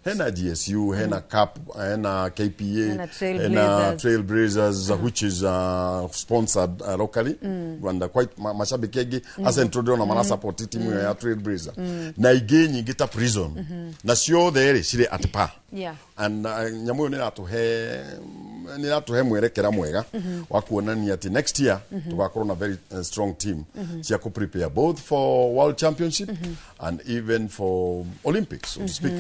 hena GSU, hena CAP, hena KPA, Hena hena Trailblazers. Trailblazers, which is sponsored locally and quite mashabiki aingĩ a Central ndĩrona marasupport timu ĩyo ya Trailblazer na ingĩ nyingĩ ta Prison, na ciothe rĩ cirĩ at par. And nyamũ ĩyo nĩ ĩratũhe mwerekera mwega wa kuonania atĩ next year tũgakorwo na very strong team cia kũ prepare both for World Championship and even for Olympics, so to speak.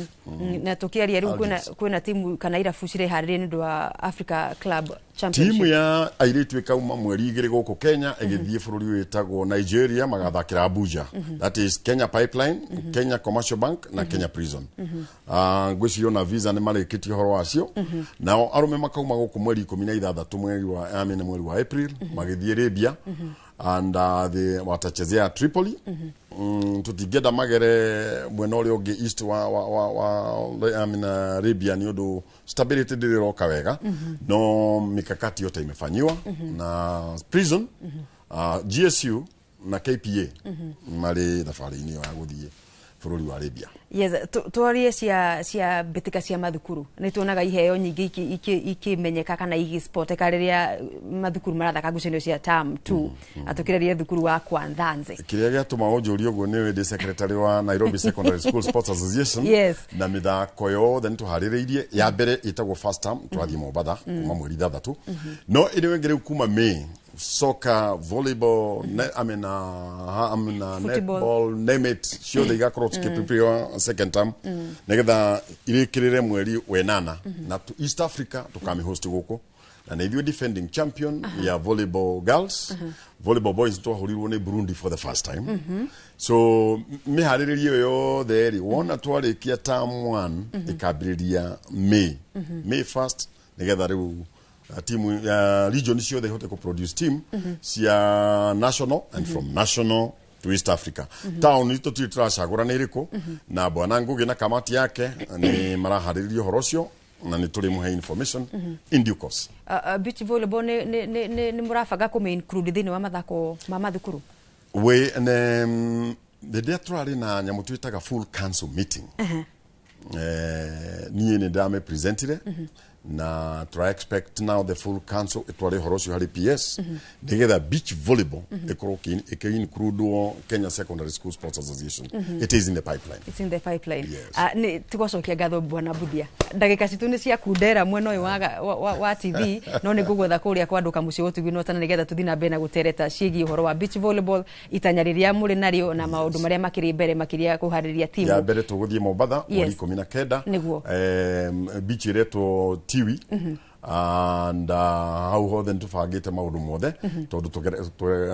Na tukiaria riu kwina Algiers. Kwina timu kana irabu cireharĩrĩria nĩ ũndũ wa Africa Club Championship. Timu ya airĩtu ĩkauma mweri 2 gũkũ Kenya ĩgĩthiĩ bũrũri wĩtagwo Nigeria, magathakĩra Abuja. That is Kenya Pipeline, Kenya Commercial Bank na Kenya Prison. Ngwĩciria ona visa nĩ marĩkĩtie ũhoro wacio. Nao arũme makauma gũkũ mweri 16, mweri wa, I mean, mweri wa April, magĩthiĩ Libya and the watachezea Tripoli. Tutingĩenda magere mwena ũrĩa ũngĩ east wa I mean, Libya nĩ ũndũ stability ndĩrĩ ĩroka wega, no mikakati yote imefanyiwa na Prison, GSU na KPA marĩ thabarĩ-inĩ ĩyo ya gũthiĩ bũrũri wa Libya. Yes, twarie cia mbĩtĩka cia mathukuru. Nĩ tuonaga iheo nyingĩ ikimenyeka kana igispoteka rĩrĩa mathukuru marathaka ngucanio cia term 2, atũkĩrerie thukuru wa Kwanthanze. Kĩrĩa gĩatũma ũnjũrie ũguo nĩ ndĩ secretary wa Nairobi Secondary School Sports Association, na mĩthako yothe nĩ tũharĩrĩirie. Ya mbere ĩtagwo first term, tũrathiĩ Mombatha kuma mweri 6, no ĩrĩa ĩngĩ rĩu kuma May, soccer, volleyball, I mean, I mean, Football. Netball, name it, ciothe igakorwo cikĩprepare second term nĩgetha irĩkĩrĩre mweri wa 8 na East Africa tũkamĩhost gũkũ, na nĩ ithuĩ defending champion ya volleyball girls. Volleyball boys twahũrirwo nĩ Burundi for the first time. So mĩharĩrĩrie ĩyo yothe rĩ, wona twarĩkia term 1 ĩkambĩrĩria May 1st, nĩgetha rĩu timu ya region ciothe ihote kũproduce team cia national and from national to East Africa. Town itũ tũtirĩ tũracagũra nĩ ĩrĩkũ, na bwana Ngugi na kamati yake nĩ maraharĩrĩria ũhoro ũcio na nĩ tũrĩmũhe information in due course. Beach volleyball nĩ mũrabanga kũmĩ include thĩinĩ wa mathako ma mathukuru? We ne hĩndĩ ĩrĩa tũrarĩ na nyamũ twĩtaga full council meeting, niĩ nĩ ndamĩpresentire na tũra expect now the full council ĩtware ũhoro ũcio harĩ PS nĩgetha beach volleyball ĩkorwo ĩkĩ-includewo Kenya Secondary School Sports Association. It is in the pipeline. It's in the pipeline. Yes. Nĩ tũgũcokia ngatho bwana Buthia. Ndagĩka citũ nĩ cia kundera mwena ũyũ wa TV, no nĩ ngũgwetha kũrĩa kwa andũ kamũciĩ ũtugi no tana nĩgetha tũthiĩ na mbere na gũtereta ciĩgiĩ ũhoro wa beach volleyball, itanya rĩrĩa mũrĩ narĩo na maũndũ marĩa makĩrĩ mbere makĩria kũharĩrĩria Ya timu. mbere tũgũthiĩ Mombatha mweri 19. Beach ĩretwo Tiwi and hau hothe nĩ tũbangĩte maũndũ mothe tondũ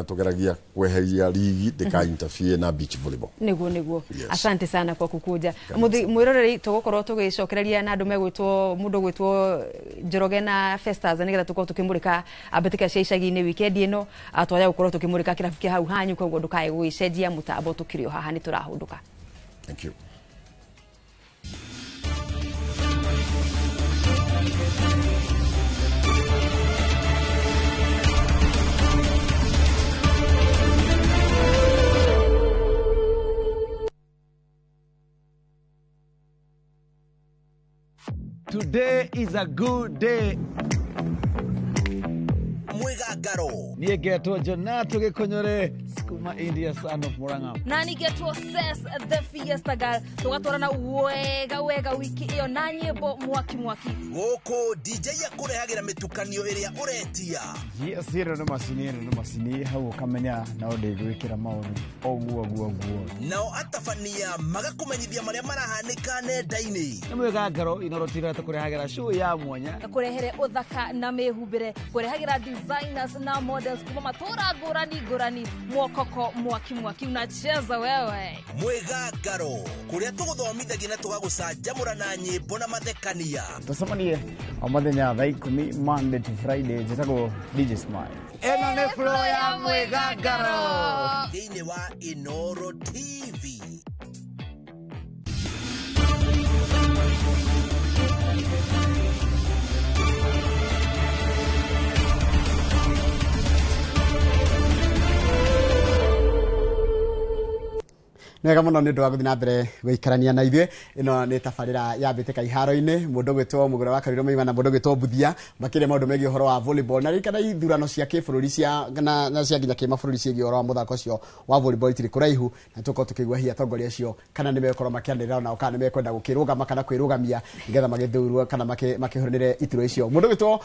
tũgeragia kweheria ligi ndĩka interfere na beach volleyball. Niguo. Yes. Asante sana kwa kukuja. Muthi mwiroreri, tugukorwo tugicokereria na andu megwitwo mundu gwitwo Njoroge na Festus nigetha tukorwo tukimurika mbĩtĩka cia icagi-inĩ weekend ĩno. Twaya gukorwo tukimurika kĩrabu kĩa hau hanyu, koguo ndukae gũgĩcenjia mũtambo, tũkĩrĩ o haha nĩ tũrahũndũka. Thank you. Today is a good day. Mwigangaro. Niĩ ngetwo Jonato Gĩkũnyũre kuma India, son of Murang'a. Na nĩngetwo Ses the Fiesta Girl, tũgatwarana wega wega wiki ĩyo na nyĩmbo mwaki mwaki. Gũkũ DJ akũrehagĩra mĩtukanio ĩrĩa ũretia. Yes, ĩno nĩ macini, ĩno nĩ macini hau ũkamenya no ndĩgwĩkĩra maũndũ ũguo ũguo ũguo. Nao atabania magakũmenyithia marĩa marahanĩka nenda-inĩ. Nĩ mwĩgangaro Inoro TV tũkũrehagĩra show ya mwanya. Kũrehere ũthaka na mĩhumbĩre, kũrehagĩra designers na models kuma matũra ngũrani ngũrani, mwokoko mwaki mwaki unacheza wewe. Mwĩgangaro kũrĩa tũgũthomithagia na tũgagũcanjamũra na nyĩmbo na mathekania. Tũcemanie o mũthenya thaa 10 Monday to Friday. Njĩtagwo DJ Smile. Ĩno nĩ flow ya mwĩgangaro thĩinĩ wa Inoro TV. Nĩ wega mũno nĩ ũndũ wa gũthiĩ na mbere gũikarania na ithuĩ. Ĩno nĩ tabarĩra ya mbĩtĩka iharo-inĩ, mũndũ ũgwĩtwo Mũgũre wa Karuirũ Maima na mũndũ ũgwĩtwo Mbuthia makĩria maũndũ megiĩ ũhoro wa volleyball. Na ririkana ithurano cia kĩbũrũri cia na cia nginya kĩmabũrũri ciĩgiĩ ũhoro wa mũthako ũcio wa volleyball itirĩ kũraihu, na tũkorwo tũkĩigua hihi atongoria acio kana nĩ megũkorwo makĩanĩrĩra onao kana nĩ mekwenda gũkĩrũgama kana kwĩrũgamia nĩgetha magĩthurwo kana makĩhũranĩre iturwa icio. Mũndũ ũgwĩtwo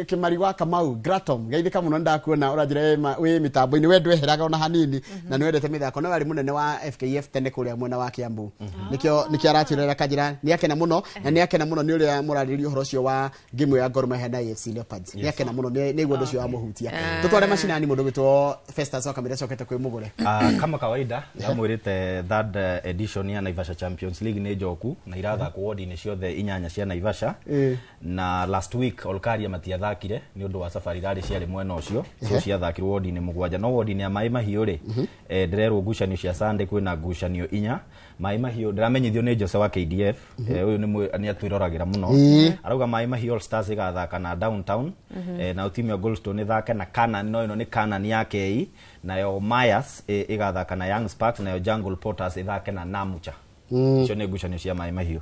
Kĩmari wa Kamau Gratom, geithĩka mũno, nĩndakuona ũranjĩra wĩ mĩtambo-inĩ, we ndweheraga ona hanini na nĩwendete mĩthako, no warĩ mũnene wa FKF tene kũrĩa mwena wa Kiambu. Nĩkĩo aratwĩrera kanjĩra nĩakena mũno, na nĩakena mũno nĩ ũrĩa mũrarĩrĩria ũhoro ũcio wa game ya Gor Mahia na AFC Leopards. Nĩakena mũno nĩ ũndũ ũcio wamũhutia. Tũtware macinani mũndũ ũgwĩtwo Festus Wakamira acokete kwĩ Mũgũre. Kama kawaida ndamwĩrĩte third edition ya Naivasha Champions League nĩ njoku na irathakwo ward-inĩ ciothe inyanya cia Naivasha. Na last week Olkaria matiathakire nĩ ũndũ wa safari rally ciarĩ mwena ũcio, so ciathakirwo ward-inĩ mũgwanja. No ward-inĩ ya Maĩ Mahiũ rĩ, ndĩrerwo ngucanio cia Sunday kwĩna ngucanio inya. Maĩ Mahiũ ndĩramenyithio nĩ Jose wa KDF, ũyũ nĩ atwĩroragĩra mũno. Arauga Maĩ Mahiũ All Stars ĩgathaka na Downtown, nayo timu ya Goldstone ĩthake na Canaan, no ĩno nĩ Canaan ya KE, nayo Myers ĩgathaka na Young Sparks, nayo Jungle Porters ĩthake na Namucha. Icio nĩ ngucanio cia Maĩ Mahiũ.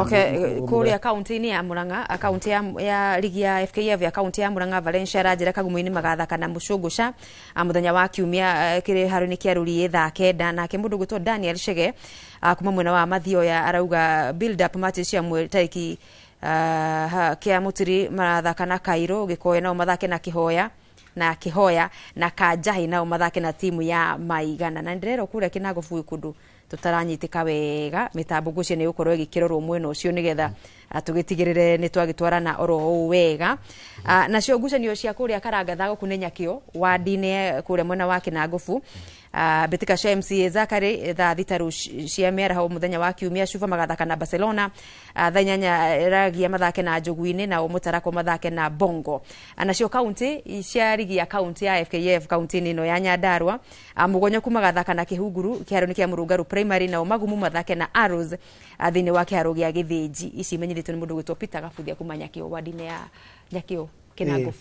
Okay, kũrĩa kaunti-inĩ ya Murang'a, kaunti ya ligi ya FKF ya kaunti ya Murang'a, Valencia ranjĩra Kagumo-inĩ magathaka na Mũcũngũca mũthenya wa kiumia kĩharo-inĩ kĩa Rũriĩ thaa 9. Nake mũndũ ũgwĩtwo Daniel Chege kuma mwena wa Mathioya arauga build up match cia tarĩki kĩa Mũtiri marathaka na Cairo, Gĩkoe nao mathake na Kĩhoya na Kĩhoya na Kanjahi nao mathake na timu ya Maigana. Na ndĩrerwo kũrĩa Kĩnango gwĩ kũndũ tũtaranyitĩka wega mĩtambo ngũcio nĩ gũkorwo ĩgĩkĩrorwo mwena ũcio nĩgetha tũgĩtigĩrĩre nĩ twagĩtwarana oro ũũ wega. Nacio ngucanio cia kũrĩa Karangatha gũkũ nĩ Nyakĩo wadi-inĩ kũrĩa mwena wa Kĩnangobu, mbĩtĩka cia MCA Zakari thaa 6 cia mĩaraho mũthenya wa kiumia, Cuba magathaka na Barcelona, thaa 8 Ragia mathake na Njogu-inĩ, nao Mũtarako mathake na Bongo. Nacio kaunti cia ligi ya kaunti ya FKF kaunti-inĩ ĩno ya Nyandarua, Mũgonyoku magathaka na Kĩhunguru kĩharo-inĩ kĩa Mũrũngarũ Primary, nao Magumu mathake na Arrows thĩinĩ wa kĩharo gĩa Gĩthĩnji. Ici imenyithĩtio nĩ mũndũ ũgwĩtwo Peter Gabuthia kuma Nyakĩo wadi-inĩ ya Nyakĩo Kĩnangobu.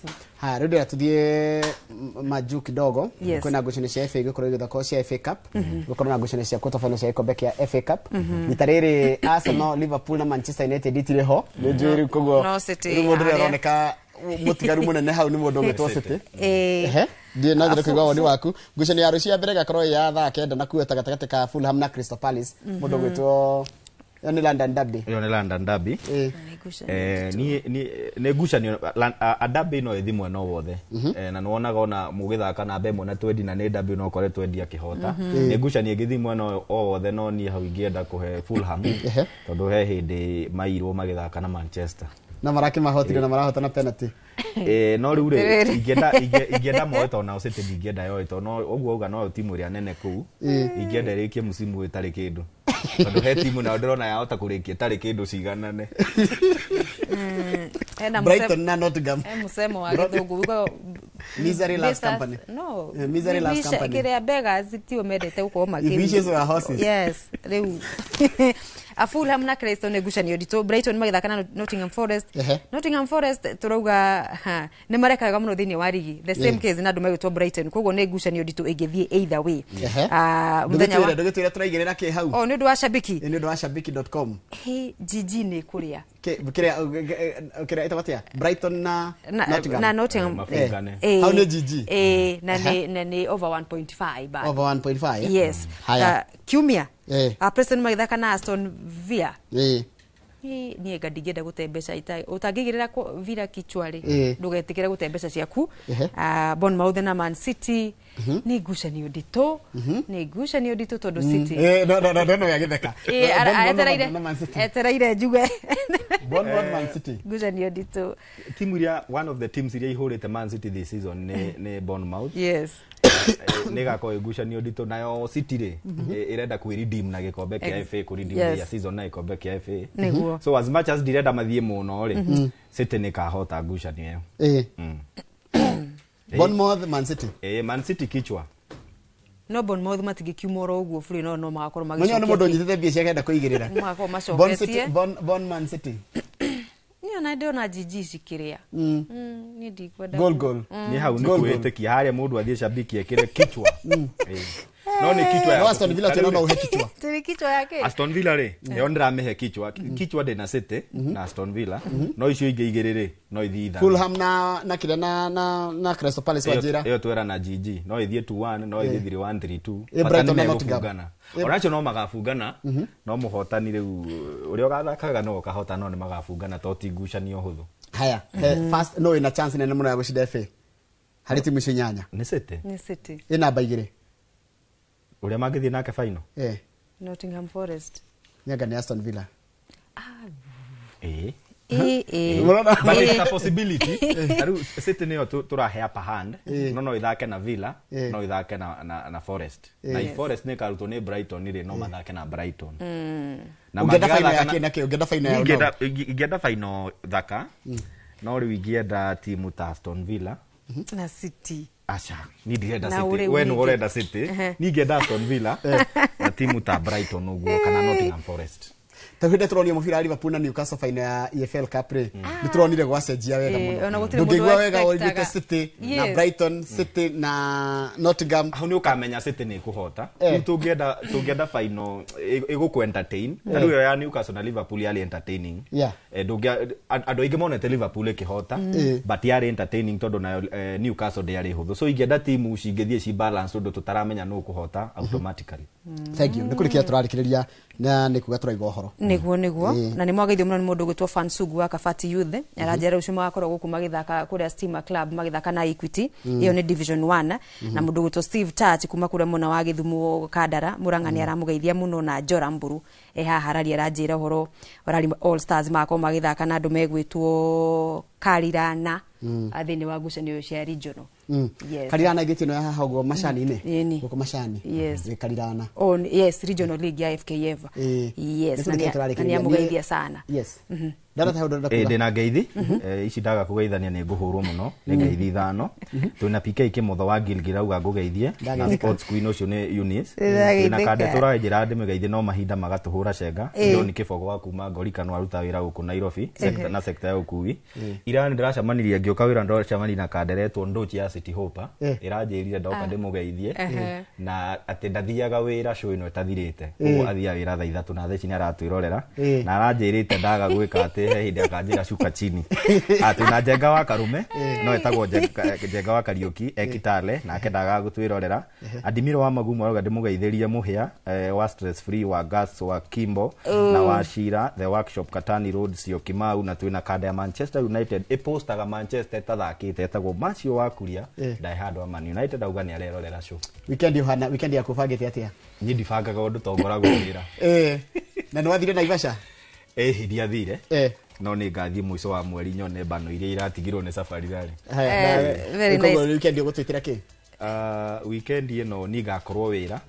Haya, rĩu ndĩra tuthiĩ majuu kidogo. Kwĩna ngucanio cia FA gũkorwo igĩthakwo cia FA Cup, gũkorwo na ngucanio cia quarter final cia gĩkombe kĩa FA Cup. Rita rĩrĩ Arsenal, Liverpool na Manchester United itirĩ ho. Nĩ njũĩ rĩu koguo rĩu mũndũ ũrĩa aroneka mũtigaru mũnene hau nĩ mũndũ ũgwĩtwo City. Ndiĩ no nyende kũigua woni waku. Ngucanio ya rũciũ ya mbere ĩgakorwo ĩ ya thaa 9 na kuota gatagatĩ ka Fulham na Crystal Palace. Mũndũ ũgwĩtwo ĩyo nĩ London Derby. Ĩyo nĩ London Derby. Nĩ ngucanio a derby no ĩthi mwena o wothe. Na nĩwonaga ona mũgĩthaka namba ĩmwe na twendi na nĩ derby no ũkore twendi akĩhota. Nĩ ngucanio ĩngĩthi mwena o wothe, no niĩ hau ingĩenda kũhe Fulham tondũ he hĩndĩ mairwo magĩthaka na Manchester. Na marakĩmahotire na marahota na penalty. No rĩu rĩ ingĩenda moe tondũ nao City ndingĩenda yoe tondũ no ũguo auga no timu ĩrĩa nene kũu ingĩenda ĩrĩkie mũsimu ĩtarĩ kĩndũ tondũ he timu nayo ndĩrona yahota kũrĩkia ĩtarĩ kĩndũ ciganane. Brighton na Nottingham. Musemo wa gĩthũngũ Misery loves company. No. Misery loves company. Kĩrĩa beggars tio mendete gũkorwo makĩ. If wishes were horses. Yes, rĩu. Fulham na Crystal nĩ ngucanio nditũ. Brighton magĩthaka na Nottingham Forest. Nottingham Forest tũrauga nĩ mareka wega mũno thĩinĩ wa rigi. The same case na andũ megwĩtwo Brighton. Koguo nĩ ngucanio nditũ ĩngĩthiĩ either way. Mũthenya wa ndũgĩtwĩre tũraigĩrĩra kĩ hau. Oh, nĩ ũndũ wa shabiki. Nĩ ũndũ wa shabiki.com. Hey, GG nĩ kũrĩa. Kĩrĩa kĩrĩa ĩtagwo atĩa? Brighton na Nottingham. Na Nottingham. Hau nĩ GG. Na nĩ over 1.5. Over 1.5. Yes. Kiumia. Preston magĩthaka na Aston Villa. Niĩ nga ndingĩenda gũte mbeca ũtangĩigĩrĩra Villa kichwa rĩ, ndũgetĩkĩre gũte mbeca ciaku. Bournemouth na Man City nĩ ngucanio nditũ, nĩ ngucanio nditũ tondũ City no yagĩtheka. Etereire njuge Bournemouth Man City ngucanio nditũ. Timu iria one of the teams iria ihũrĩte Man City this season nĩ Bournemouth. Yes. Nĩ gakorwo ĩgucanio nditũ nayo City rĩ ĩrenda kwĩ redeem na gĩkombe kĩa FA kũ redeem ya season na gĩkombe kĩa FA. So as much as ndirenda mathiĩ mũno rĩ, City nĩ kahota ngucanio ĩyo. Bournemouth Man City. Man City kichwa. No Bournemouth matingĩkiuma oro ũguo bũrũri no magakorwo magĩcokia. Mwenyewe nĩ mũndũ ũnyitĩte mbia ciake enda kũigĩrĩra. Magakorwo macoketie. Bon Man City. Niĩ ona ndĩrona GG cikĩrĩa. Niĩ ndikwenda. Goal goal. Nĩ hau nĩ kwĩtĩkia harĩa mũndũ athiĩ shabiki ekĩre kichwa. No nĩ kichwa ya Aston Villa tena no uhe kichwa. Tiri kichwa yake. Aston Villa rĩ, ĩyo ndĩramĩhe kichwa. Kichwa ndĩ na City na Aston Villa. No icio ingĩ igĩrĩ rĩ, no ithiĩ ithano. Fulham na kĩrĩa na Crystal Palace wa njĩra. Ĩyo twera na GG. No ithiĩ 2-1, no ithiĩ 3-1, 3-2. Brighton na Nottingham. Onacio no magabungana, no mũhotani rĩu ũrĩa ũgathakaga no ũkahota no nĩ magabungana to ti ngucanio hũthũ. Haya, first no ina chance nene mũno ya gũcinda FA. Harĩ timu icio inyanya. Nĩ City. Nĩ City. Ĩ namba igĩrĩ. Ũrĩa mangĩthiĩ nake final. Nottingham Forest. Nyenga ni Aston Villa. But it's a possibility. Rĩu City nĩyo tũrahe upper hand. No ithake na Villa, no ithake na Forest. Na Forest nĩ ĩkarutwo nĩ Brighton rĩ, no mathake na Brighton. Na ũngĩenda final ya kĩ na kĩ? Ũngĩenda final ya ũndũ? Ingĩenda final thaka. No rĩu ingĩenda timu ta Aston Villa na City. Acha, ni ndirenda City. We nĩ ũrenda City. Ni ingĩenda Aston Villa na timu ta Brighton ũguo kana Nottingham Forest. Ta hĩndĩ tũronire mũbira wa Liverpool na Newcastle final ya EFL Cup rĩ, nĩ tũronire gwacenjia wega mũno. Ndũngĩigua wega ũiguĩte City na Brighton, City na Nottingham. Hau nĩ ũkamenya City nĩ ĩkũhota. Rĩu tũngĩenda final ĩgũkũ entertain. Ta rĩu ĩyo ya Newcastle na Liverpool yarĩ entertaining. Andũ aingĩ monete Liverpool ĩkĩhota, but yarĩ entertaining tondũ nayo Newcastle ndĩarĩ hũthũ. So ingĩenda timu cingĩthiĩ ci balance tondũ tũtaramenya nũ ũkũhota automatically. Thank you. Nĩ kũrĩkia tũrarĩkĩrĩria na nĩ kuga tũraiga ũhoro. Nĩguo na nĩ mwageithio mũno nĩ mũndũ ũgwĩtwo Fansugu wa Kabati Youth. Aranjĩra rũciũ magakorwo gũkũ magĩthaka kũrĩa Stima Club magĩthaka na Equity. Ĩyo nĩ Division 1. Na mũndũ ũgwĩtwo Steve Touch kuma kũrĩa mwena wa Gĩthumo Kandara Mũrang'a nĩ aramũgeithia mũno na Njora Mburu haha araria aranjĩra ũhoro warari All Stars magakorwo magĩthaka na andũ megwĩtwo Karirana thĩinĩ wa ngucanio cia regional. Yes. Karirana igĩtĩ no haha ũguo macani-inĩ. Gũkũ macani. Yes. Karirana. Oh, yes, regional league ya FKF. Yes, na nĩ amũgeithia sana. Yes. Ndara ta ndara kuga. Ndĩna ngeithi. Ici ndaga kũgeithania nĩ ngũhũrwo mũno. Nĩ ngeithi ithano. Twĩna PK Kĩmotho wa Gilgil auga ngũgeithie. Na Sports Queen ũcio nĩ Eunice. Twĩna Kande tũranjĩra ndĩmũgeithie no mahinda magatũhũra cenga. John Kĩbogo wa kuma Ngorika no aruta wĩra gũkũ Nairobi, sector na sector ya ũkui. Ira nĩ ndĩracemanirie ngĩũka wĩra ndĩracemanirie na Kanderetwo Ndochi ya City Hopper. Ĩranjĩrire ndoka ndĩmũgeithie na atĩ ndathiaga wĩra show ĩno ĩtathirĩte. Koguo athiaga wĩra thaa 3 na thaa ici nĩ aratwĩrorera. Na aranjĩrĩte ndaga gwĩka atĩ he hĩndĩ akanjĩra cuka chini. Atĩ na Njenga wa Karume no etagwo Njenga wa Kariuki ekitale nake ndaga gũtwĩrorera. Adimiro wa Magumo arauga ndĩmũgeithĩrie Mũhĩa wa stress free wa gas wa Kimbo na wa Shira the workshop Katani Road Syokimau na twĩna kanda ya Manchester United ĩpostaga Manchester ĩtathakĩte etagwo Macio wa Kuria ndae handũ Man United auga nĩ arerorera show. Weekend yohana weekend yaku bangĩte atĩa? Niĩ ndibangaga ũndũ tongoragwo wĩra. Na nĩ wathire Naivasha? Ndiathire. No nĩ ngathiĩ mũico wa mweri nyone mbano iria iratigirwo nĩ safari rally. Very nice. Weekend ũgũtwĩkĩra kĩ? Weekend ĩno nĩ ngakorwo wĩra.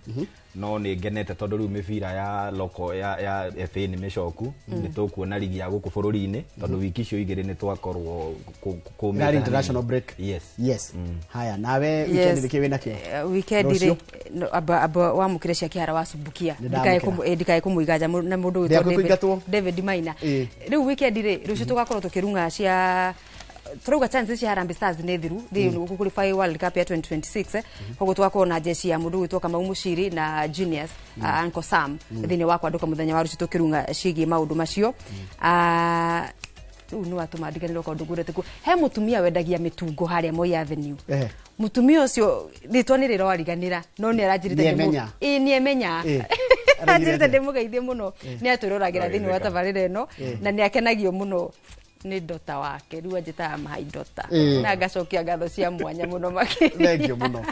No nĩ ngenete tondũ rĩu mĩbira ya loko ya FA nĩ mĩcoku, nĩ tũkuona ligi ya gũkũ bũrũri-inĩ tondũ wiki icio igĩrĩ nĩ twakorwo Ĩrarĩ international break. Yes. Yes. Haya, nawe weekend nĩkĩ wĩna kĩo? Weekend Rũciũ? rĩ, no, amba wamũkĩre cia kĩhara wacumbukia. Nĩ ndamũkĩra. Ndikae kũmũiganja na mũndũ Ndĩakũ ũgwĩtwo David- kũingatwo? David Maina. Ĩĩ. Rĩu weekend rĩ, rũciũ tũgakorwo tũkĩrung'a cia turauga chances cia Harambee Stars nĩ thiru thĩ mm. Qualify World Cup ya 2026 koguo tũgakorwo na jeshi ya mũndũ ũgwĩtwo Kamau Mũciri na Genius Uncle Sam thĩinĩ wa kwandũka mũthenya wa rũciũ tũkĩrung'a ciĩgiĩ maũndũ macio. Rĩu nĩ watũma ndiganĩrwo kaũndũ ngũrĩte kuo. He mũtumia wendagia mĩtungo harĩa Moi Avenue. Mũtumia ũcio rĩtwa nĩ rĩrariganĩra, no nĩ aranjĩrĩte. Nĩemenya. Ĩĩ, nĩemenya. Aragire Aranjĩrĩte atĩa? ndĩmũgeithie mũno, nĩ atwĩroragĩra thĩinĩ wa tabarĩra ĩno na nĩ akenagio mũno nĩ ndota wake, rĩu anjĩtaga mahai ndota na ngacokia ngatho cia mwanya mũno makĩria. Thengio mũno.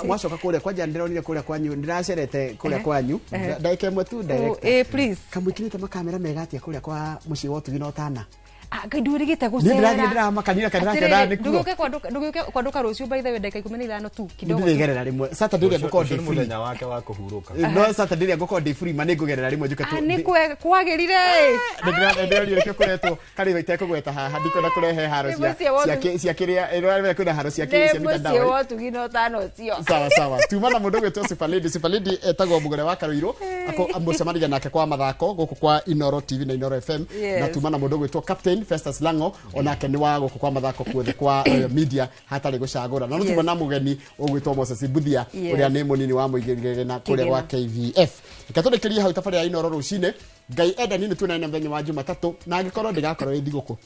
Mwacoka kũrĩa kwanja, ndĩronire kũrĩa kwanyu, ndĩracerete kũrĩa kwanyu ndagĩka ĩmwe tu, director. Oh, please. Kamwĩkĩrĩte makamera mega atĩa kũrĩa kwa mũciĩ wa ũtugi na ũtana? Ah, Ngai, ndwĩrĩgĩte Niĩ gũcera. ndĩrathiĩ ndĩramakanire kana ndĩrakĩona Atĩrĩrĩ, nĩkuo. ndũgĩũke kwandũka rũciũ, by the way, ndagĩka 15 tu kidogo tu. Ndĩrĩgerera rĩmwe Saturday ĩrĩa ngũkorwo Ũcio ndĩ nĩ free. mũthenya wake wa kũhurũka. No Saturday ĩrĩa ngũkorwo ndĩ free, ma nĩ ngũgerera rĩmwe njuke. Ah, nĩ kwagĩrire. Ndĩronire kĩo kũretwo karĩba itekũgweta haha, ndikwenda kũrehe haro Nĩ cia mũciĩ wa cia kĩrĩa ĩrĩa kwĩna haro cia Nĩ cia mũciĩ mitandao. wa ũtugi na ũtana ũcio. Sawa sawa, tuma na mũndũ ũgwĩtwo Super Lady. Super Lady etagwo Mũgũre wa Karũirũ, mũcemanagia nake kwa mathako gũkũ kwa Inoro TV na Inoro FM. Na tuma na mũndũ ũgwĩtwo Captain Festus Lango, onake nĩ wa gũkũ kwa mathako kuothe kwa Royal Media hatarĩ gũcagũra. Na no tuma na mũgeni ũgwĩtwo Moses Mbuthia, ũrĩa nĩ mũnini wa mũigĩrĩre na kũrĩa gwa KVF. Reke tũrĩkĩrie hau tabarĩra ya Inoro rũcinĩ. Ngai enda nini tuonane mũthenya wa Jumatatũ, na angĩkorwo ndĩgakorwo ĩ thigũkũ,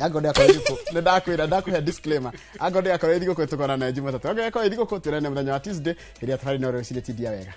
angorwo ndĩgakorwo ĩ thigũkũ, nĩ ndakwĩra, ndakũhe disclaimer, angorwo ndĩgakorwo ĩ thigũkũ, tũkonana Jumatatũ. Angorwo ĩgakorwo ĩ thigũkũ, tuonane mũthenya wa Tuesday hĩndĩ ya tabarĩra Inoro rũcinĩ. Tindia wega.